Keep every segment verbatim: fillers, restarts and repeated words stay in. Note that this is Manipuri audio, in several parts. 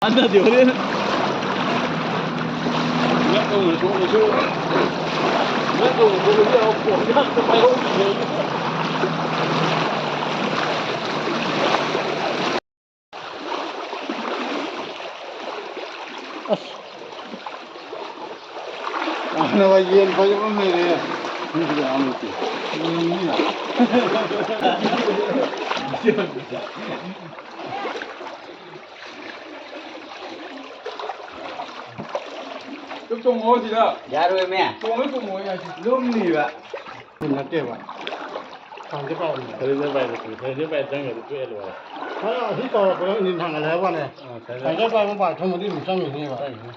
ꯀꯥꯟꯅꯗꯦ ꯍꯣꯔꯦꯟ꯫ ꯉꯛ ꯌꯧꯅ ꯁꯣꯛꯂꯁꯨ, ꯉꯛ ꯌꯧꯅ ꯁꯣꯛꯂꯁꯨ ꯌꯥꯎ, ꯐꯣꯟꯁꯦ ꯑꯝꯇ ꯄꯥꯏꯍꯧꯗ꯭ꯔꯦ꯫ ꯑꯁ꯫ ꯏꯃꯥꯟꯅꯕ ꯌꯦꯟ ꯐꯖꯕ ꯑꯃ ꯂꯩꯔꯦ꯫ ꯃꯤꯁꯨ ꯌꯥꯝ ꯂꯩꯇꯦ꯫ ꯎꯝ, ꯃꯤ ꯌꯥꯝ꯫ ꯆꯨꯞ ꯇꯣꯡꯉꯣ ꯁꯤꯗ꯫ ꯌꯥꯔꯣꯏꯃꯦ꯫ ꯇꯣꯡꯉꯣ, ꯇꯣꯡꯉꯣ ꯍꯥꯏꯁꯤ꯫ ꯂꯨꯝꯅꯤꯕ꯫ ꯅꯠꯇꯦꯕ꯫ ꯈꯪꯗꯦ ꯄꯥꯎ꯫ ꯁꯔꯦꯟꯗꯔ ꯄꯥꯏꯕ, ꯁꯔꯦꯟꯗꯔ ꯄꯥꯏꯕ ꯆꯪꯈ꯭ꯔꯗꯤ ꯇꯣꯛꯑꯦ ꯂꯣꯏꯔꯦ꯫ ꯍꯣꯏ, ꯑꯁꯤ ꯇꯧꯔꯛꯄꯗ ꯏꯟꯖꯤꯟ ꯊꯥꯡꯒꯠꯂꯦ ꯍꯥꯏꯕ ꯋꯥꯅꯦ꯫ ꯑꯥ, ꯁꯔꯦꯟꯗꯔ꯫ ꯁꯔꯦꯟꯗꯔ ꯄꯥꯏꯕ ꯃꯄꯥ ꯊꯣꯡꯕꯗꯤ ꯑꯗꯨꯝ ꯆꯪꯉꯤꯅꯦꯕ꯫ ꯆꯪꯉꯤꯅꯤ꯫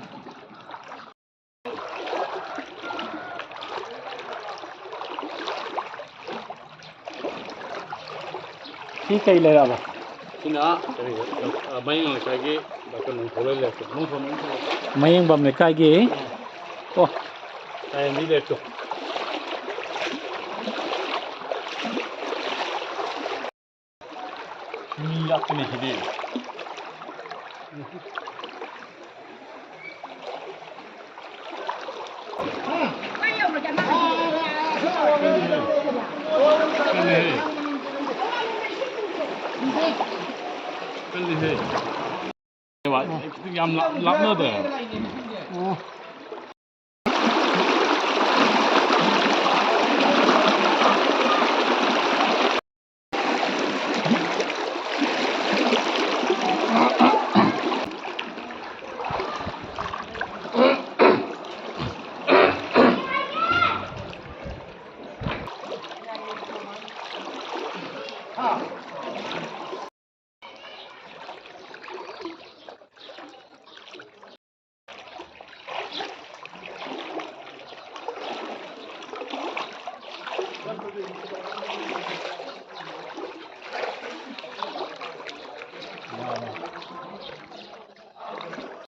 ꯁꯤ ꯀꯩ ꯂꯩꯔꯕ? ꯁꯤꯅ ꯀꯔꯤ, ꯑ, ꯃꯌꯦꯡ ꯂꯩꯀꯥꯏꯒꯤ ꯗꯥꯛꯇꯔ ꯅꯣꯡꯊꯣꯂꯣꯏ ꯂꯩꯔꯛꯇꯣ꯫ ꯅꯣꯡꯊꯣ-, ꯅꯣꯡꯊꯣ-꯫ ꯃꯌꯦꯡꯕꯝ ꯂꯩꯀꯥꯏꯒꯤ? ꯑꯣ꯫ ꯇꯥꯏꯔꯦꯟꯕꯤ ꯂꯩꯔꯛꯇꯣ꯫ ꯃꯤ ꯌꯥꯛꯄꯅꯦ ꯁꯤꯗꯤ꯫ ꯀꯜꯂꯤꯍꯦ꯫ ꯀꯜꯂꯤꯍꯦ꯫ ꯌꯥꯝ ꯂꯥꯞ-, ꯂꯥꯞꯅꯗ꯭ꯔꯦ꯫ ꯑꯣ꯫